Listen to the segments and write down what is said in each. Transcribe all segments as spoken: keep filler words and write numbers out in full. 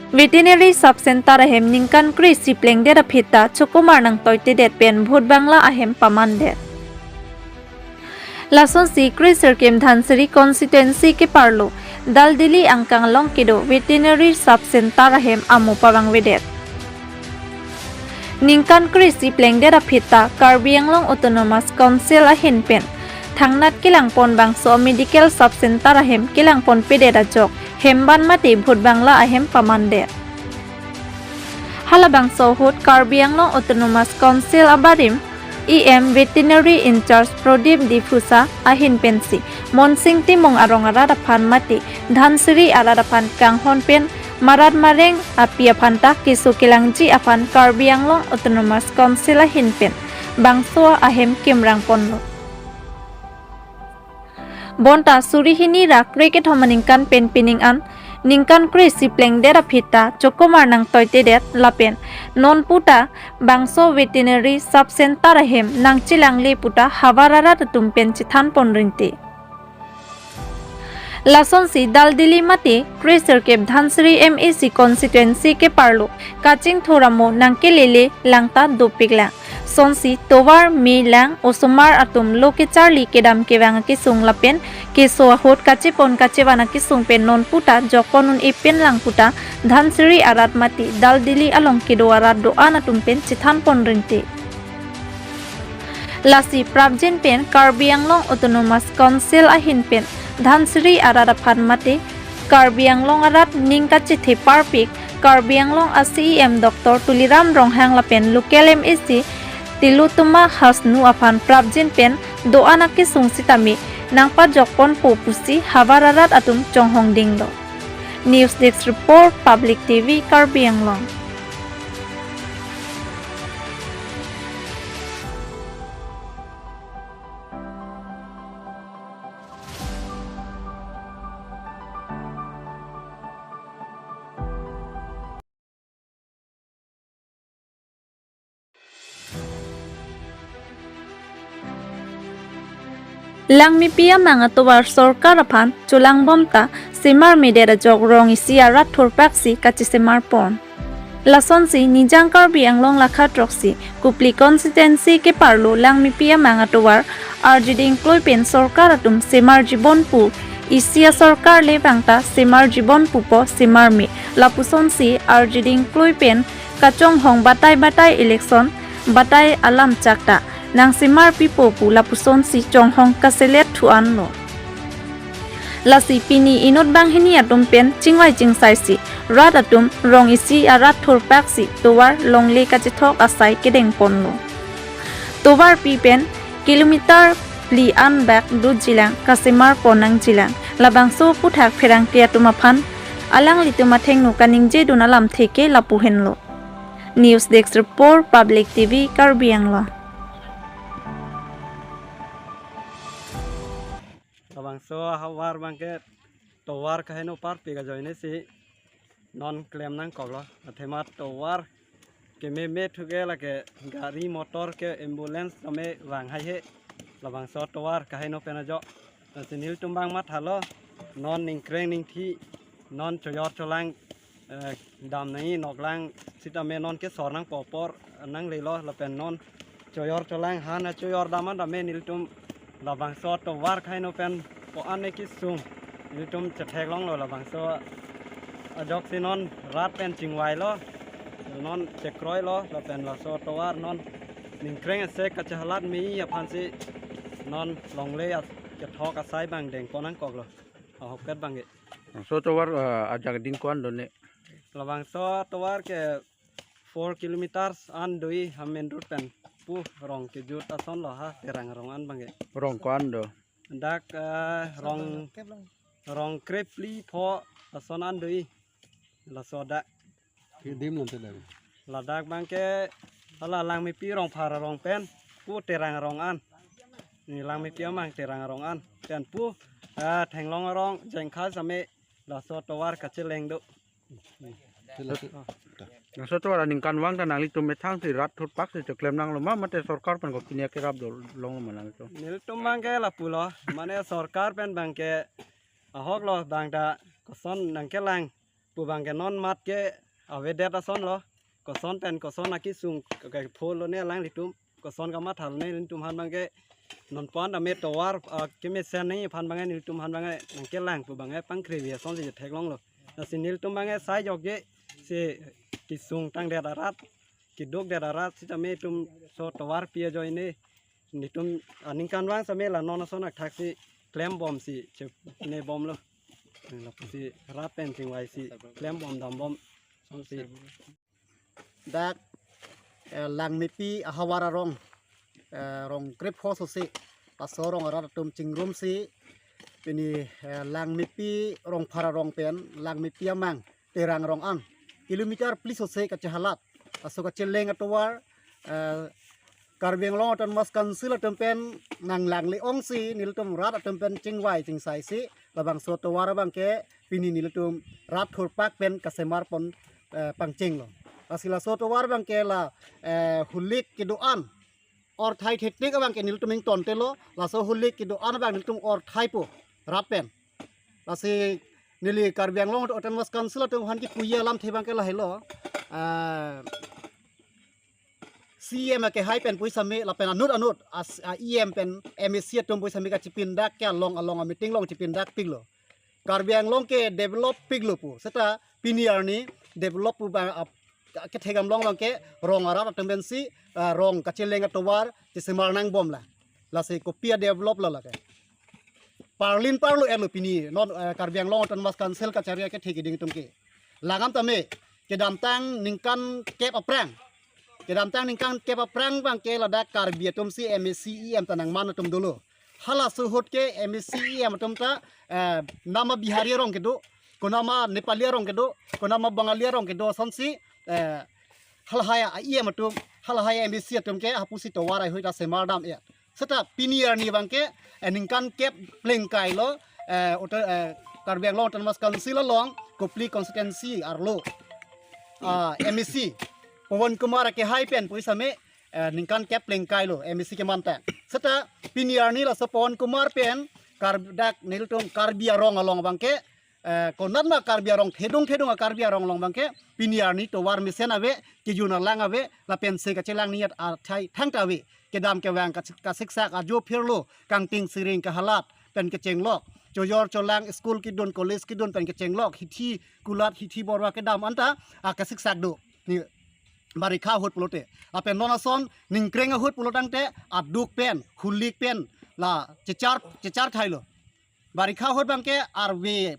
Veterinary Sub Center ahem ningkan kre-isi plengdet aphi ta chokomar nangtoitedet pen Bhut Bangla ahem pamandet. Lasonsi kre-sirkep Dhansiri constituency keparlo Daldili angkang along kedo Veterinary Sub Center ahem amo pavangvedet. Ningkan kre-isi plengdet aphi ta Karbi Anglong Autonomous Council ahin pen thangnat kelangpon bangso medical sub center ahem kelangponpedet ajok Hemban mate Bhut Bangla ahem pamandet. Halabangso ahut Karbi Anglong Autonomous Council abarim E M Veterinary in-charge Pradip Diphusa ahin pensi Monsing Timung arong arat aphan mate Dhansiri arat aphan kanghon pen marat mareng api aphan ta keso kelangji aphan Karbi Anglong Autonomous Council ahin pen bangso ahem kimrang ponlo. Bonta suri hini ra kre kethom aningkan pen pining an ningkan kre-isi plengdet aphi ta chokomar nangtoitedet lapen non puta bangso Veterinary Sub Center ahem nangchelangle puta havar arat atum pen chethan pon rinti. Lasonsi Daldili mate kre-sirkep Dhansiri M A C constituency keparlo kachingthur amo nangkelele langta dopiklang. Sonsi tovar, me, lang, osomar atum lo kecharli kedam kevang akesung lapen keso ahut kachepon kachevan akesung pen non puta jokpon un-e pen lang puta Dhansiri arat mate Daldili along kedo arat do-an atum pen chethan pon rinti. Lasi prapjin pen Karbi Anglong Autonomous Council ahin pen Dhansiri arat aphan mate Karbi Anglong arat ning kachethe parpik Karbi Anglong a C E M Doctor Tuliram Ronghang lapen local M A C Tilottama Hasnu aphan prapjin pen do-an akesung sitame nangpajokponpo pusi havar arat atum chonghong dinglo. News Desk Report, Public T V, Karbi Anglong. Langmepi amang atovar sorkar aphan cholangbom ta semarmedet ajok rong isi arat thurpaksi kachesemar pon. Lasonsi Nijang Karbi Anglong lakha throksi Kopili constituency keparlo Langmepi amang atovar arjiding kloi pen sorkar atum semarjibom pu, isi asorkar le bangta semarjibom pupo semarme, lapusonsi arjiding kloi pen kachonghong batai batai election batai alam chakta nangsemarpipo pu lapusonsi chonghong kaselet thu-anlo. Lasi pini inut banghini atum pen chingvai chingsaisi rat atum rong isi arat thurpaksi tovar longle kachethok asai kedengponlo. Tovarpi pen kilometer phli an bak dojilang kasemar pon nangjilang. Labangso aputhak pherangke atum aphan alanglitum athengno kaningjedun alamthe ke lapu henlo. News Desk Report, Public T V, Karbi Anglong. Labangso ahavar abangke tovar kaheno parpik ajoinesi non klem nangkoklo. Athema tovar kememe thuke lake gari motor ke ambulance tame vang haihe. Labangso tovar kaheno pen ajok. Lasi nelitum abang mathalo non ningkreng ningthi non choyor cholang, eh, dam nangji noklang sitame non kesor nangpo apor nanglelo lapen non choyor cholang han achoyor dam an tame nelitum labangso tovar kaheno pen ko-an ne kesung nelitum chetheklonglo labangso ajoksi non rat pen chingvailo non chekroilo lapen laso tovar non ningkreng asek kachehalat me aphansi non longle a-, kethok asai abang dengpon nangkoklo. Ahokpet abangke. Laso tovar, eh, ajak ding ko-an do ne? Labangso tovar ke four kilometers an do-i ha main road pen pu rong kejut asonlo ha Terang arong an abangke. Rong ko-an do? Dak, eh, rong, rong krephli pho ason an do-i. Laso dak. Kidim lam te dak. Ladak abangke hala Langmepi Rongphar arong pen pu Terang arong an. Ne Langmepi amang Terang arong an. Pen pu, eh, Thenglong arong jengkha same laso tovar kacheleng do. Laso tovar aningkanvang ta nanglitum methang si rat thurpaksi choklem nanglo ma mate sorkar pen ko kini akerap dolonglo ma nangtum? Nelitum abangke lapulo, mane sorkar pen abangke ahoklo bang ta koson nangkelang Pu abang ke non mat ke avedet ason lo. Koson pen koson akesung ke pholo ne alanglitum. Koson kamatha lo ne nelitum aphan abang ke non pon dame tovar, ah, kemesen nangji aphan abang ke nelitum aphan abang ke nangkelang pu abang ke pangkrevi asonsi theklonglo. Lasi nelitum abang ke sai jokje si kesung tangdet arat, kedukdet arat sitame itum so tovar pi ajoine nelitum aningkanvang sitame la non ason akthaksi klembomsi chepnebomlo. Lapusi rat pen chingvaisi klembom dambom asonsi. Dak, eh, Langmepi ahavar arong, eh, rong krepho sose, laso rong arat atum chingrumsi, pini, eh, Langmepi rongphar arong pen, Langmepi amang, Terang rong an, kilometer phli sose kachehalat, laso kacheleng atovar, eh, Karbi Anglong Autonomous Council atum pen nanglangle ongsi, nelitum rat atum pen chingvai chingsaisi, labangso tovar abang ke pini nelitum rat thurpak pen kasemar pon, eh, pangchenglo. Lasi laso tovar abang ke la, eh, hulik kedo-an, orthai thetik abang ke nelitum ingtontelo, laso hulik kedo-an abang nelitum orthaipo rat pen. Lasi neli Karbi Anglong Autonomous Council atum aphan kipuji alamthe abang ke lahelo. Ah, C E M akehai pen pusitame lapen anut anut as, a E M pen M A C atum pusitame kachipindak ke along along a meeting along chipindakpiklo. Karbi Anglong ke develop piklo pu. Seta pini arni develop pu abang, ah, kethek damlong abang ke rong arat atum pensi, ah, rong kacheleng atovar chesemar nangbomlo. Lasi kopi a develop lo lake. Parlin parlo-etlo pini non, eh, Karbi Anglong Autonomous Council kachari akethek keding atum ke. Langdam tame, kedamtang ningkan kep aphrang. Kedamtang ningkan kep aphrang abang ke ladak Karbi atumsi M A C E M ta nangman atum dolo. Halaso ahut ke M A C E M atum ta, eh, konama Bihari arong kedo, konama Nepali arong kedo, konama Bengali arong kedo asonsi, eh, halahai a E M atum, halahai M A C atum ke hapusi tovar ahoi ta semar dam-et. Seta pini arni abang ke, eh, ningkan kep plengkailo, eh, uta, eh, Karbi Anglong Autonomous Council along Kopili constituency arlo, ah, M A C Pawan Kumar akehai pen pusitame, eh, ningkan kep plengkailo M A C keman ta. Seta pini arni laso Pawan Kumar pen Kar-, dak nelitum Karbi arong along abang ke, eh, konatma Karbi arong thedung thedung a Karbi arong along abang ke pini arni tovar mesen ave, kejun alang ave, lapensi kachelang niyat athai thangta ave. Kedam kevang kas-, kasiksak ajo phirlo, kangting siring kahalat pen kechenglok, chojor cholang school kedun, college kedun pen kechenglok, hithi kulat hithi borwa kedam anta, ah, kasiksak do. Ni barikha ahut pulote. Lapen non ason ningkreng ahut pulo tangte aduk pen, hulik pen la chechar, chechar thailo. Barikha ahut abang ke arve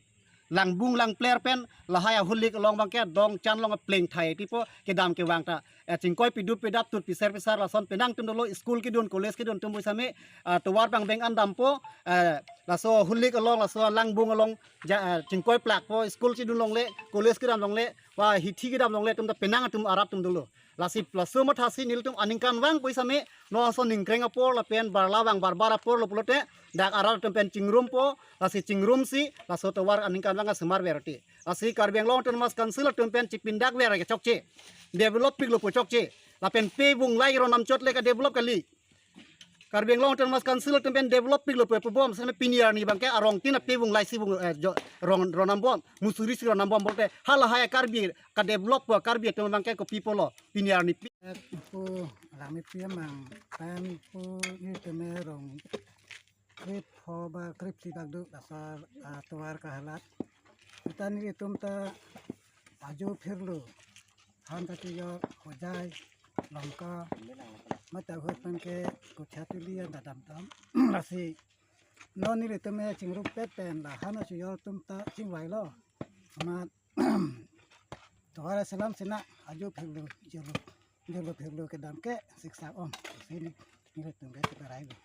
langbung langpler pen lahai ahulik along abang ke dongchan along plengthai tipo kedam kevang ta. Eh, chingkoi pidup pidap tut pisar pisar lason penang atum dolo, school kedun, college kedun atum pusitame, ah, tovar abang beng an dampo, eh, laso hulik along, laso langbung along, ja, eh, chingkoi plakpo, school kedun longle, college kedam longle, ba hithi kedam longle atum ta penang atum arat atum dolo. Lasi laso mathasi nelitum aningkanvang pusitame, non ason ningkreng apor lapen barla vang barbar aporlo pulote, dak arat atum pen chingrumpo, lasi chingrumsi laso tovar aningkanvang asemar verti. Lasi Karbi Anglong Autonomous Council atum pen chipindak ver ke chokche. Develop piklo pu chokche. Lapen pe vunglai ronam chot le ka develop kali. Karbi Anglong Autonomous Council atum pen develop piklo pu pubom, sene pini arni abang ke arong tin a pe vunglai si vung, eh, jo, rong, ronam bom, musuri si ronam bom pulote, halahai Karbi ka develop pu Karbi atum abang ke kopi pulo pini arni pi. Pu Langmepi amang pen pu nelitum arong krepho ba krepsi bak do, laso, ah, tovar kahalat. Seta nelitum ta ajo phirlo, han ta tiyo Hojai, Longka, mata ahut abang ke Kuchha Tuli an ta damdam. Lasi non nelitum chingrumpet pen la han achoyor atum ta chingvailo. Amat tovar aselam sina ajo phirlo, jolo, jolo phirlo kedam ke siksak ong. Sini nelitum ke chiparailo.